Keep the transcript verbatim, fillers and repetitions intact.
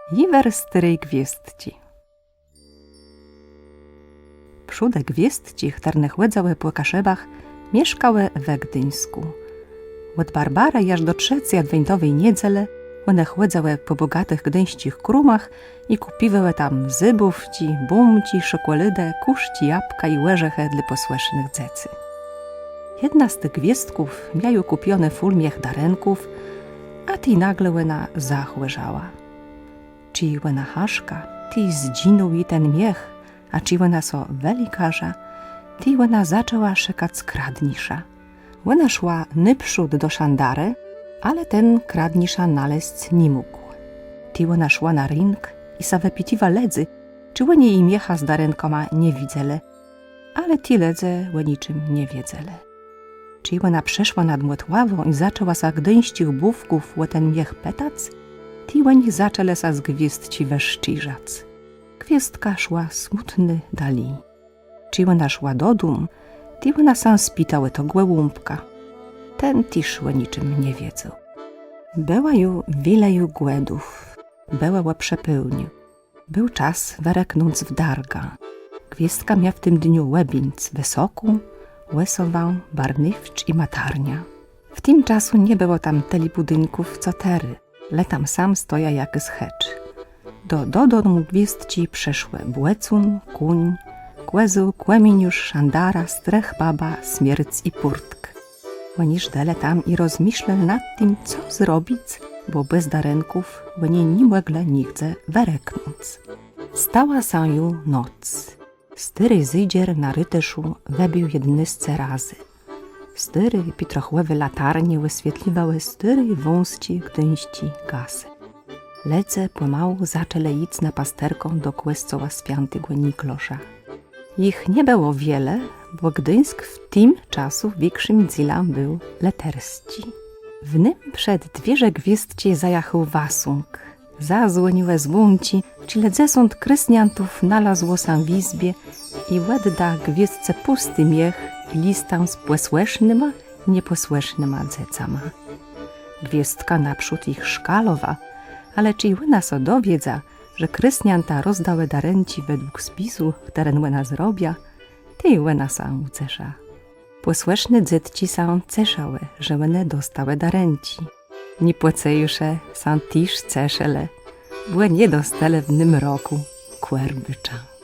Jiwer stôri gwiôzdczi. Przódë gwiôzdczi, chtërne chòdzëłë pò Kaszëbach, mieszkałë we Gduńskù. Òd Barbarë jaż do trzecy adwentowi niedzelë òne chòdzëłë pò bògatëch gduńsczich krómach i kùpiwałë tam zybówczi, bómczi, szokòlôdã, kùszczi, jabka i òrzechë dlô pòsłësznëch dzecy. Jedna z tëch gwiôzdków mia ju kùpioné fùl miech darënków, a tej nôgle òna zachòrzała. Czej òna haszka, tej zdżinął ji ten miech, a czej òna sã wëlékarza, tej òna zaczãła szëkac kradnisza. Òna szła nôprzód do szandarë, ale ten kradnisza nalezc ni mógł. Tej òna szła na rënk i sã wëpitiwa lëdzy, czë òni ji miecha z darënkama nie widzelë. Ale ti lëdze ò niczim nie wiedzelë. Czej òna przeszła nad Mòtławã i zaczãła sã gduńsczich bówków ò ten miech pëtac, tej òni zaczãlë sã z gwiôzdczi wëszczérzac. Gwiôzdka szła smùtnô dali. Czej òna szła do dóm, tej òna sã spita ò to gòłąbka. Ten téż ò niczim nie wiedzôł. Bëła ju wilëjô Gòdów. Bëło ò przepôłniu. Béł czas wërëgnąc w dargã. Gwiôzdka mia w tim dniu òbéńc Wësoką, Òsowã, Barnówcz i Matarniã. W tim czasu nie bëło tam tëli bùdinków, co terô, le tam sam stoja jakôs chëcz. Do, do domù gwiôzdczi przëszłë bòcón, kóń, kòzeł, kòminiôrz, szandara, strëch, baba, smierc i pùrtk. Òni sedzelë tam i rozmëszlelë nad tim, co zrobic, bò bez darënków òni ni mòglë nigdze wërëgnąc. Stała sã ju noc. Stôri zédżer na rôtëszu wëbił jednôsce razy. Stôré pitrochòwé latarnie wëswietliwałë stôré wąsczé gduńsczé gasë. Lëdze pòmału zaczãlë jic na pasterkã do kòscoła swiãtégò Niklosza. Jich nie bëło wiele, bò Gduńsk w tim czasu wikszim dzélã béł lëtersczi. W nym przed dwiérze gwiôzdczi zajachôł wasąg. Zazwòniłë zwónczi, czile dzesąt krôsniãtów nalazło sã w jizbie i òdda gwiôzdce pùsti miech i lëstã z pòsłësznyma i niepòsłësznyma dzecama. Gwiôzdka nôprzód jich szkalowa, ale czej òna sã dowiedza, że krôsniãta rozdałë darënczi wedłùg spisu, chtëren òna zrobia, tej òna sã ùcesza. Pòsłëszné dzecë sã ceszëłë, że òne dostałë darënczi. Niepòcëjusze sã téż ceszëlë, bò nie dostelë w nym rokù kòrbôcza.